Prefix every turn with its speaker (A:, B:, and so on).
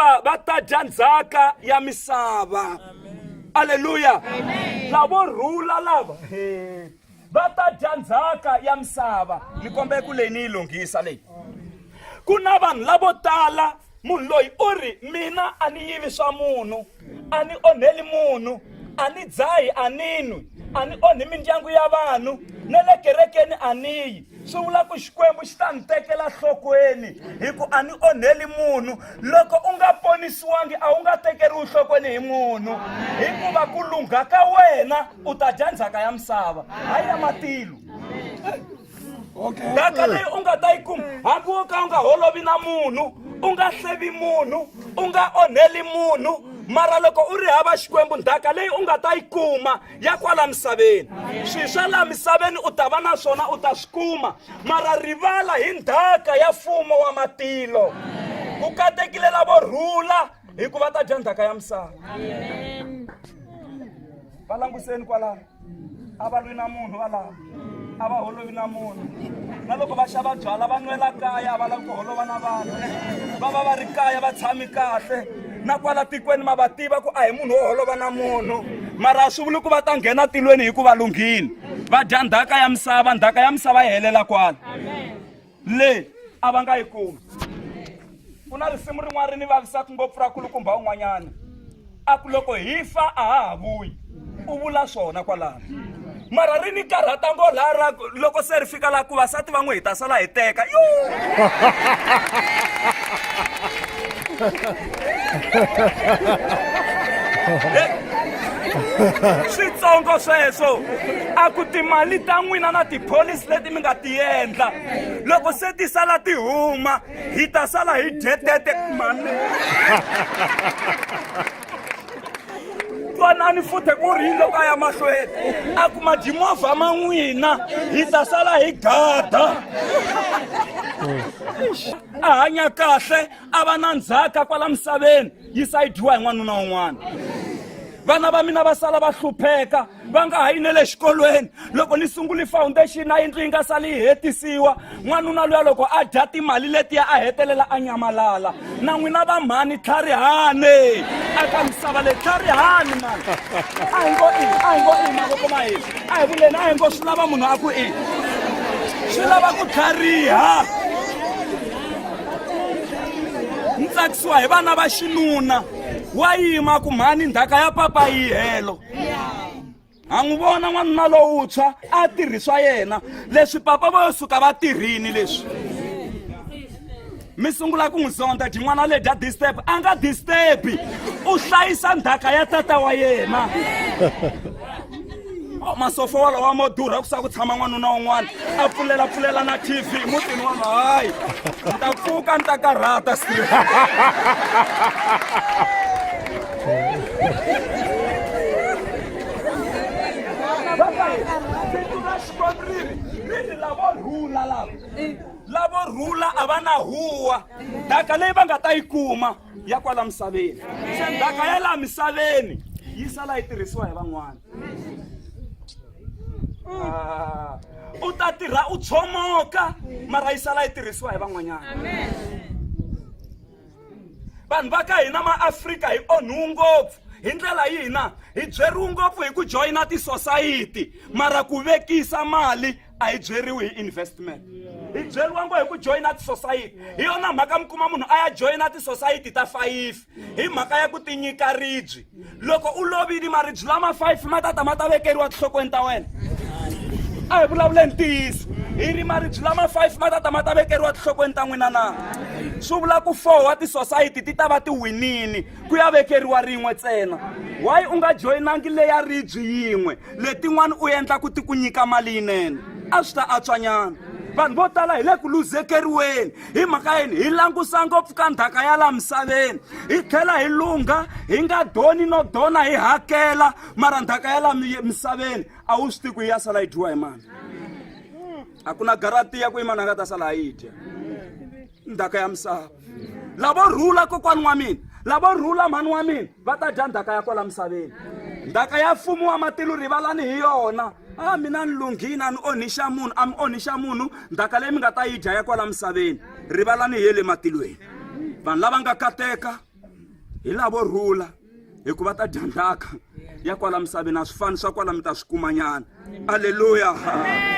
A: Hikuva va ta dya ndzhaka ya misava. Aleluya! Lavo rhula lava va ta dya ndzhaka ya misava. Ni kombela ku leyi ni yi lunghisa leyi. Ku na vanhu lavo tala munhu loyi u ri mina a ni yivi swa munhu a ni onheli munhu a ni dzahi a ni nwi a ni onhi mindyangu ya vanhu na le kerekeni a ni yi swi vula ku xikwembu xi ta ni tekela nhlokweni hi ku a ni onheli munhu loko u nga ponisiwangi a wu nga tekeriwi nhlokweni hi munhu hikuva ku lungha ka wena u ta dya ndzhaka ya misava hayi ya matilo ndzhaka leyi u nga ta yi kuma hambi wo ka u nga holovi na munhu u nga hlevi munhu u nga onheli munhu mara loko u ri hava xikwembu ndzhaka leyi u nga ta yi kuma ya kwala misaveni swilo swa laha misaveni u ta va na swona u ta swi kuma mara rivala hi ndzhaka ya mfumo wa matilo ku katekile lavo rhula hikuva ta dya ndzhaka ya misava va languseni kwalano a va lwi na munhu valava a va holovi na munhu na loko va xava byala va nwela kaya a va lavi ku holova na vanhu va va va ri kaya va tshami kahle na kwala tikweni ma va tiva ku a hi munhu wo holova na munhu mara a swi vuli ku va ta nghena tilweni hikuva lunghile va dya ndzhaka ya misava ndzhaka ya misava yi helela kwala le a va nga yi kumi ku na risimu rin'wana ri ni vavisaka ngopfu ra kulukumba un'wanyana a ku loko hi fa a ha ha vuyi u vula swona kwalano mara ri ni karhata ngo laha ra loko se ri fika laha ku vasati van'we hi ta sala hi teka yo switsongo sweswo a ku timali ta n'wina na tipholisi leti mi nga ti endla loko se ti sala ti huma hi ta sala hi dyetete mani twanani futhe ku ri yini loko a ya mahlweni a ku madimovha ma n'wina hi ta sala hi gada a hanya kahle a va na ndzhaka kwala misaveni yi sa yi dyiwa hi n'wanuna un'wana vana va mina va sala va hlupheka va nga ha yi ne le xikolweni loko ni sunguli foundation na yindlu yi nga sali yi hetisiwa n'wanuna luya loko a dya timali letiya a hetelela a nyamalala na n'wina va mhani tlharihani aka misava leyi tlharihani mani a hi ngo i a hi ngo i mavoko ma hina a hi vuleni a hi ngo swi lava munhu a ku i swi lava ku tlhariha ni tsakisiwa hi vana va xinuna wa yima ku mhani ndzhaka ya papa yi helo ha n'wi vona n'wanuna lowuntshwa a tirhi swa yena leswi papa vo yo suka va tirhini leswi mi sungula ku n'wi zonda dyin'wana le dya disturb a nga disturbi u hlayisa ndzhaka ya tata wa yena oh, masofo walawa mo durha ku sa ku tshama n'wanuna un'wana a pfulela pfulela na tv mutini wa hayi ni ta pfuka ni ta karhata Xikwembu ri ri ri ri lavo rhula lava lavo rhula a va na huwa ndhaka leyi va nga ta yi kuma ya kwala misaveni se ndhaka ya laha misaveni yi sala yi tirhisiwa hi van'wana ah, u ta tirha u tshomoka mara yi sala yi tirhisiwa hi van'wanyana vanhu va ka hina maafrika hi onhiwu ngopfu hi ndlela yihi na hi byeriwi ngopfu hi ku joyina tisosayiti mara ku vekisa mali a hi byeriwi hi investment hi byeriwa ngo hi ku joyina tisosayiti hi yona mhaka mi kuma munhu a ya joyina tisosayiti ta fayifi hi mhaka ya ku tinyika ribyi loko u lovile maribyi lama fayifi ma ta ta ma ta vekeriwa tinhlokweni ta wena a hi vulavuleni ntiyiso hi ri maribyi lama fayifi ma ta ta ma ta vekeriwa tinhlokweni ta n'wina na swi vula ku four wa tisosayiti ti ta va ti winini ku ya vekeriwa rin'we ntsena why u nga joyinangi leya ribyi yin'we letin'wana u endla ku ti ku nyika mali yinene a swi ta antswanyana vanhu vo tala hi le ku luzekeriweni hi mhaka yini hi langusa ngopfu ka ndzhaka ya laha misaveni hi tlhela hi lungha hi nga doni no dona hi hakela mara ndzhaka ya laha misaveni a wu swi tivi ku yi ya sala yi dyiwa hi mani a ku na garanti ya ku i mani a nga ta sala a yi dya ndzhaka ya misava lavo rhula kokwani wa mina lavo rhula mhani wa mina va ta dya ndzhaka ya kwala misaveni ndzhaka ya mfumo wa matilo rivalani hi yona a mina ni lunghini a ni onhi xa munhu a mi onhi xa munhu ndzhaka leyi mi nga ta yi dya ya kwala misaveni rivalani hi ye le matilweni vanhu lava nga kateka Hi lavo rhula hikuva ta dya ndzhaka ya kwala misaveni, a swi fani swa kwala mi ta swi kumanyana. Aleluya.